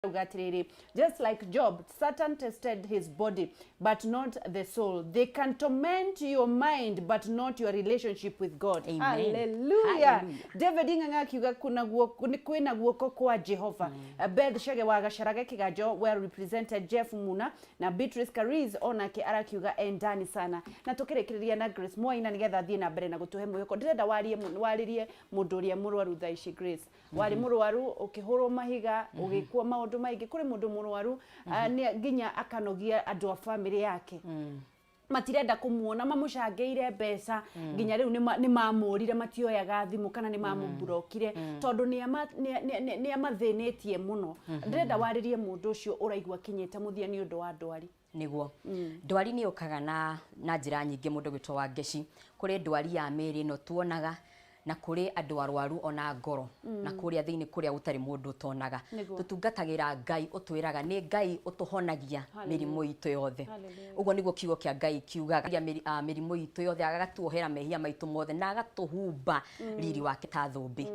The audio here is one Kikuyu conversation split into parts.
Auga atĩrĩrĩ, "Just like Job, Satan tested his body but not the soul. They can torment your mind but not your relationship with God." Amen. Hallelujah. Hallelujah. David Ng'ang'a akiuga kuna guoko nĩ kwĩna guoko kwa Jehova. Beth Shege wa Gacarage Kiganjo, well represented. Jeff Muna na Beatrice Kariz onake arakiuga endani sana. Na tũkĩrĩkĩrĩria na Grace Mwaina nĩgetha athiĩ na mbere na gũtũhe mwĩhoko. Ndĩrenda warie warĩrie mũndũ ũrĩa mũrwaru thaa ici. Grace, warĩ mũrwaru, ũkĩhũrwo mahiga, ũgĩkwo maũndũ maingĩ. Kũrĩ mũndũ mũrwaru, nĩ nginya akanogia andũ a bamĩrĩ yake, matirenda kũmuona, mamũcangĩire mbeca, nginya rĩu nĩ mamũrire, matioyaga thimũ kana nĩ mamũburokire tondũ nĩ amathĩnĩtie mũno. Ndĩrenda warĩrie mũndũ ũcio ũraigua akinyĩte mũthia nĩ ũndũ wa ndwari. Nĩguo, ndwari nĩ yũkaga na njĩra nyingĩ. Mũndũ gwĩtwo wa ngeci, kũrĩ ndwari ya mĩĩrĩ ĩno tuonaga, na kũrĩ andũ arwaru ona ngoro na kũrĩa thĩinĩ kũrĩa gũtarĩ mũndũ ũtonaga. Tũtungatagĩra Ngai ũtwĩraga nĩ Ngai ũtũhonagia mĩrimũ itũ yothe. Ũguo nĩguo kiugo kĩa Ngai kiugaga. Mĩrimũ itũ yothe, agatuohera mehia maitũ mothe na agatũhumba riri wake ta thũmbĩ.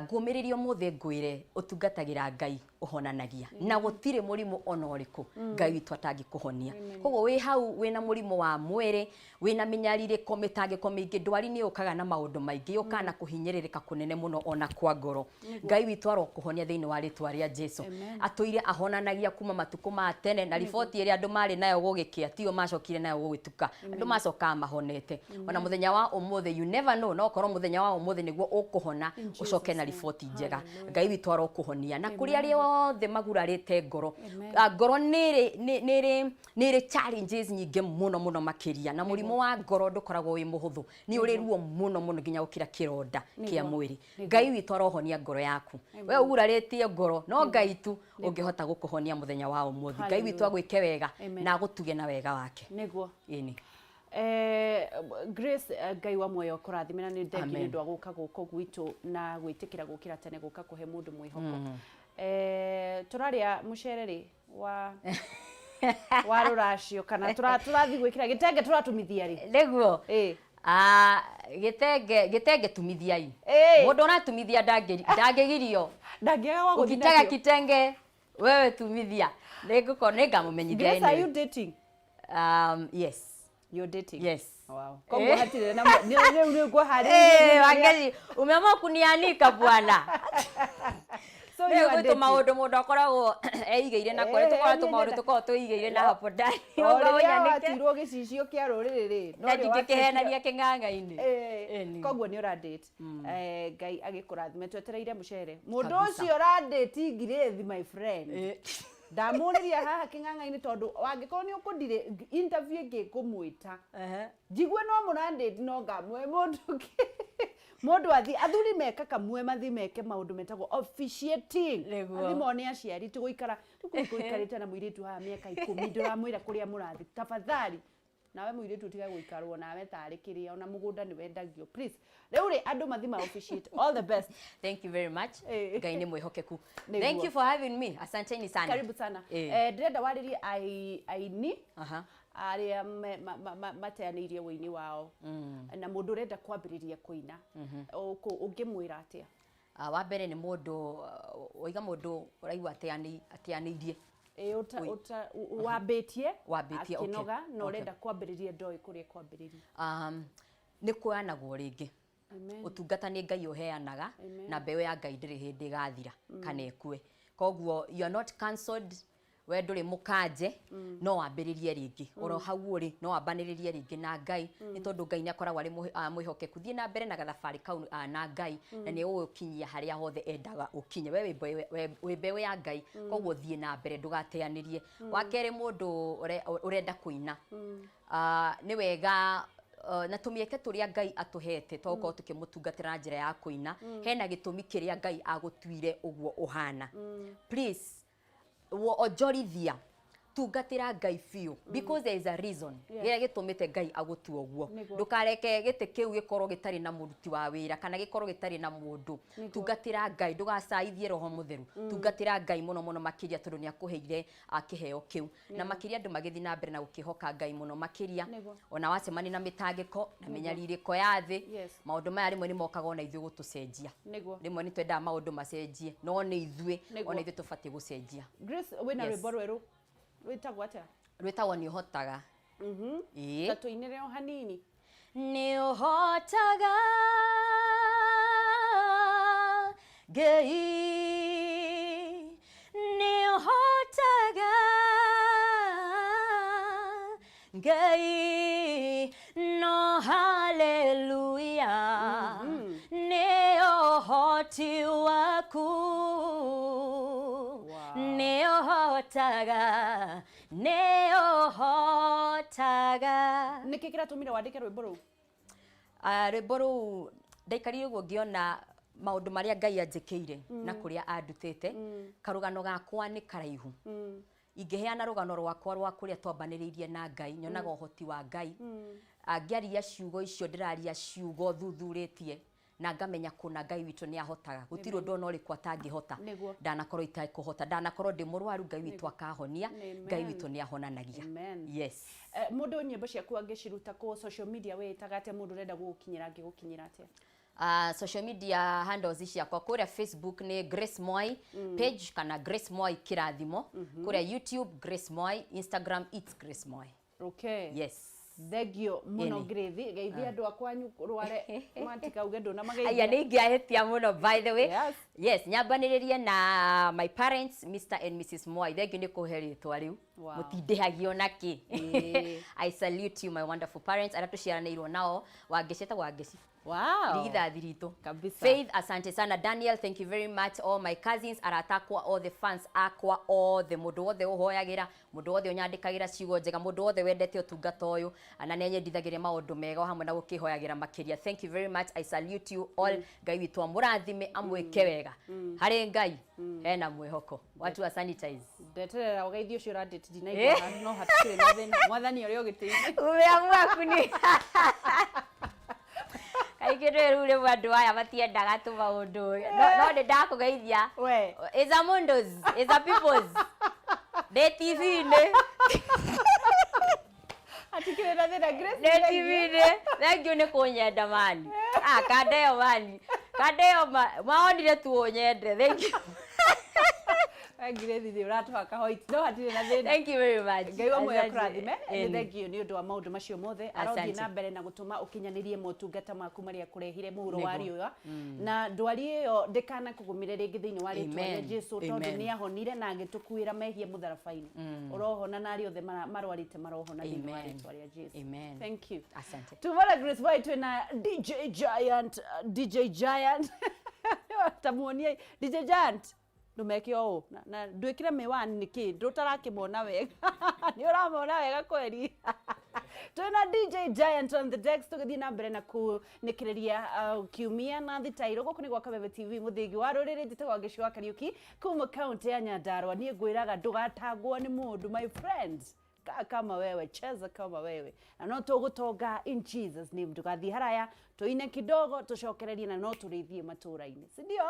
Ngũmĩrĩria ũmũthĩ ngwĩre ũtungatagĩra Ngai ũhonanagia na gũtirĩ mũrimũ ona ũrĩkũ Ngai witũ atangĩkũhonia. Koguo wĩ hau wĩna mũrimũ wa mwĩrĩ, wĩna mĩnyarirĩko, mĩtangĩko mĩingĩ, ndwari nĩ yũkaga na maũndũ maingĩ, yũkaga na kũhinyĩrĩrĩka kũnene mũno ona kwa ngoro, Ngai witũ arokũhonia thĩinĩ wa rĩtwa rĩa Jesu. Atũire ahonanagia kuma matukũ ma tene, na riboti ĩrĩa andũ marĩ nayo gũgĩkĩa tiyo macokire nayo gũgĩtuka. Andũ macokaga mahonete ona mũthenya wa ũmũthĩ. You never know, no korwo mũthenya wa ũmũthĩ nĩguo ũkũhona, ũcoke na riboti njega. Ngai witũ arokũhonia na kũrĩ arĩa othe magurarĩte ngoro. Ngoro nĩ ĩrĩ challenges nyingĩ mũno mũno makĩria, na mũrimũ wa ngoro ndũkoragwo wĩ mũhũthũ, nĩ ũrĩ ruo mũno mũno nginya gũkĩra kĩronda kĩa mwĩrĩ. Ngai witũ arohonia ngoro yaku. We ũgurarĩtie ngoro, no Ngai tu ũngĩhota gũkũhonia mũthenya wa ũmũthĩ. Ngai witũ agwĩke wega na agũtuge na wega wake. Ĩni. Grace, Ngai wa muoyo kũrathime na nĩ thengi nĩ ũndũ wa gũka gũkũ gwitũ na gwĩtĩkĩra gũkĩra tene gũka kũhe mũndũ mwĩhoko. Tũrarĩa mũcere rĩ wa rũracio kana tũrathiĩ gwĩkĩra gĩtenge, tũratumithia rĩ? Nĩguo. Gĩtenge, gĩtenge tumithiai. Mũndũ ũratumithia ndangĩgirio. Ndangĩaga wa gũthiĩ Ukitaka nakĩo. kitenge, wewe tumithia, nĩngũkorwo nĩngamũmenyithia. Grace, are you Anyway. dating? Yes. You're dating? Yes. Wow. Koguo hatirĩ na rĩu rĩu ngũharĩrĩria. Wangeci, umeamua kunianika bwana. So Rĩu you are gwĩ dating. tũmaũndũ mũndũ akoragwo eigĩire na kũrĩa tũkoragwo, tũmaũndũ tũkoragwo twĩigĩire na hapo ndani. O Ũguo rĩrĩa ũnyanĩke. watirwo gĩcicio kĩa rũrĩrĩ rĩ, na norĩo ndingĩkĩhenania kĩng'ang'a-inĩ. Ĩni. Koguo nĩ ũra date. Ngai agĩkũrathime, twetereire mũcere mũndũ Kabisa. ũcio ũra date Grace, my friend. Ndamũrĩria haha kĩng'ang'a-inĩ tondũ wangĩkorwo nĩ ũkũndirĩ interview ĩngĩ ngũmwĩta, njigue no mũra date, no ngamwe mũndũ ũngĩ. Mũndũ athi athuri meka kamwe mathi meke maũndũ metagwo officiating. Athi mone aciari, tũgũikara rĩu gũikarĩte na mũirĩtu haha mĩaka 10, ndũramwĩra kũrĩa mũrathi. Tafadhali, nawe mũirĩtu ũtige gũikarwo nawe tarĩ kĩrĩa ona mũgũnda nĩ wendagio, please. Rĩu rĩ, andũ mathi ma officiate. All the best. Thank you very much. Ngai nĩ mwĩhokeku. Thank you for having me, asanteni sana. Karibu sana. Ndĩrenda warĩrie aini arĩa mateanĩirie wũini wao na mũndũ ũrenda kwambĩrĩria kũina, ũngĩmwĩra atĩa? Wa mbere nĩ mũndũ waiga mũndũ ũraigua ateanĩirie. Ĩ, wambĩtie Wambĩtie, okay. akĩnoga na ũrenda kwambĩrĩria, ndoĩ kũrĩa kwambĩrĩria. Nĩ kuoyanagwo rĩngĩ. Amen. Ũtungata nĩ Ngai ũheanaga. Amen. Na mbeũ ya Ngai ndĩrĩ hĩndĩ ĩgathira kana ĩkue. Koguo you are not cancelled, we ndũrĩ mũkanje, no wambĩrĩrie rĩngĩ oro hau ũrĩ, no wambanĩrĩrie rĩngĩ na Ngai, nĩ tondũ Ngai nĩ akoragwo arĩ mwĩhokeku. Thiĩ na mbere na gathabarĩ kau na Ngai, na nĩ egũgũkinyia harĩa hothe endaga ũkinye. We wĩ mbeũ ya Ngai, koguo thiĩ na mbere, ndũgateanĩrie. Wa kerĩ, mũndũ ũrenda kũina, nĩ wega na tũmĩeke tũrĩa Ngai atũhete twa gũkorwo tũkĩmũtungatĩra na njĩra ya kũina. Hena gĩtũmi kĩrĩa Ngai agũtuire ũguo ũhana. Please, onjorithia. Tungatĩra Ngai biũ, because there is a reason kĩrĩa gĩtũmĩte Ngai agũtue ũguo. Ndũkareke gĩtĩ kĩu gĩkorwo gĩtarĩ na mũruti wa wĩra kana gĩkorwo gĩtarĩ na mũndũ. Tungatĩra Ngai, ndũgacaithie Roho Mũtheru. Tungatĩra Ngai mũno mũno makĩria, tondũ nĩ akũheire kĩheo kĩu, na makĩria andũ magĩthiĩ na mbere na gũkĩhoka Ngai mũno makĩria. Ona wacemania na mĩtangĩko na mĩnyarirĩko ya thĩ, maũndũ maya rĩmwe nĩ mokaga ona ithuĩ gũtũcenjia. Rĩmwe nĩ twendaga maũndũ macenjie, no nĩ ithuĩ ona ithuĩ tũbatiĩ gũcenjia. Grace, wĩna rwĩmbo rwerũ rwĩtagwo atĩa? Rwĩtagwo "Nĩ Ũhotaga". Ĩĩ. Ta tũinĩre o hanini. Nĩ ũhotaga, Ngai, nĩ ũhotaga, Ngai, no haleluya, nĩ ũhoti waku. Nĩ ũhotaga, nĩ ũhotaga. Nĩkĩ kĩratũmire wandĩke rwĩmbo rũu? Ah, rwĩmbo rũu ndaikarire ũguo ngĩona maũndũ marĩa Ngai anjĩkĩire na kũrĩa andutĩte. Karũgano gakwa nĩ karaihu. Ingĩheana rũgano rwakwa rwa kũrĩa twambanĩrĩirie na Ngai, nyonaga ũhoti wa Ngai. Ngĩaria ciugo icio, ndĩraria ciugo thuthurĩtie na ngamenya kũna Ngai witũ nĩ ahotaga. Gũtirĩ ũndũ ona ũrĩkũ atangĩhota. Ndanakorwo itekũhota, ndanakorwo ndĩ mũrwaru, Ngai witũ akahonia. Ngai witũ nĩ ahonanagia. Yes. Mũndũ nyĩmbo ciaku angĩciruta kũ? Social media wĩĩtaga atĩa? Mũndũ ũrenda gũgũkinyĩra angĩgũkinyĩra atĩa? Social media handles ciakwa, kũrĩa Facebook nĩ Grace Mwai page kana Grace Mwai Kĩrathimo, kũrĩa YouTube Grace Mwai, Instagram it's Grace Mwai. Yes. Thengio mũno. Grace, geithia andũ a kwanyu rware matikauge Aya. Ndũnamageithia. Nĩ ingĩahĩtia mũno, by the way. Yes, nyambanĩrĩrie na my parents, Mr and Mrs Mwai. Thank you nĩ kũhe rĩtwa rĩu. Mũtindĩhagio na kĩ. I salute you, my wonderful parents, arĩa tũciaranĩirwo nao. Wangeci, etagwo Wangeci, irigithathi ritũ. Faith, asante sana. Daniel, thank you very much. All my cousins, arata akwa othe, fans akwa othe, mũndũ wothe ũhoyagĩra, mũndũ wothe ũnyandĩkagĩra ciugo njega, mũndũ wothe wendete ũtungata ũyũ na nĩ anyendithagĩria maũndũ mega o hamwe na gũkĩhoyagĩra makĩria, thank you very much. I salute you all. Ngai witũ amũrathime, amwĩke wega. Harĩ Ngai hena mwĩhoko. Watu wa sanitize. Ndeterera ũgeithio ũcio ũrandĩti ndinaigua, no hatikĩrĩ na thĩna. Mwathani ũrĩa ũgĩtĩire. Umea mwaku nĩ kaingĩ ndũĩ rĩu rĩmwe andũ aya matiendaga tu maũndũ, no nĩ ndakũgeithia. We. Is a mundos, is a peoples ndĩ TV-inĩ. Hatikĩrĩ na thĩna, Grace. Ndĩ thank you. TV-inĩ. Thank you nĩ kũnyenda mani. Ah, kanda ĩyo mani, kanda ĩyo maonire tu ũnyende. Thank you. We Grace, nĩ ũratũhaka white, no hatirĩ na thĩna. Thank you very much. Ngai wa muoyo Asante. akũrathime. Nĩ Ĩni. thengio nĩ ũndũ wa maũndũ macio mothe. Arothiĩ Asante. na mbere na gũtũma ũkinyanĩrie motungata maku marĩa kũrehire mũhuro wa riũa, na ndwari ĩyo ndĩkanakũgũmĩre rĩngĩ thĩinĩ wa rĩtwa rĩa Amen. Jesu, tondũ Amen. nĩ ahonire na agĩtũkuĩra mehia mũtharaba-inĩ. Ũrohona, na arĩa othe marwarĩte marohona thĩinĩ wa Amen. rĩtwa rĩa Jesu. Amen. Thank you. Asante. Tumara Grace White, twĩna DJ Giant, DJ Giant, tamuonie DJ Giant. Ndũmeke ũũ na ndwĩkĩre mĩwani nĩkĩ ndũtarakĩmona wega? Nĩ ũramona wega kweri? Twĩna DJ Giant on the decks, tũgĩthiĩ na mbere na kunĩkĩrĩria kiumia na thitairũ. Gũkũ nĩ gwa Kameme TV, mũthĩgi wa rũrĩrĩ. Njĩtagwo Wangeci wa Kariũki kuma kaunti ya Nyandarua. Niĩ ngwĩraga ndũgatangwo nĩ mũndũ, my friend. Kaa kama wewe, cheza kama wewe, na no tũgũtonga in Jesus name. Ndũgathiĩ haraya, tũine kidogo, tũcokererie na no tũrĩthiĩ matũra-inĩ, si ndio?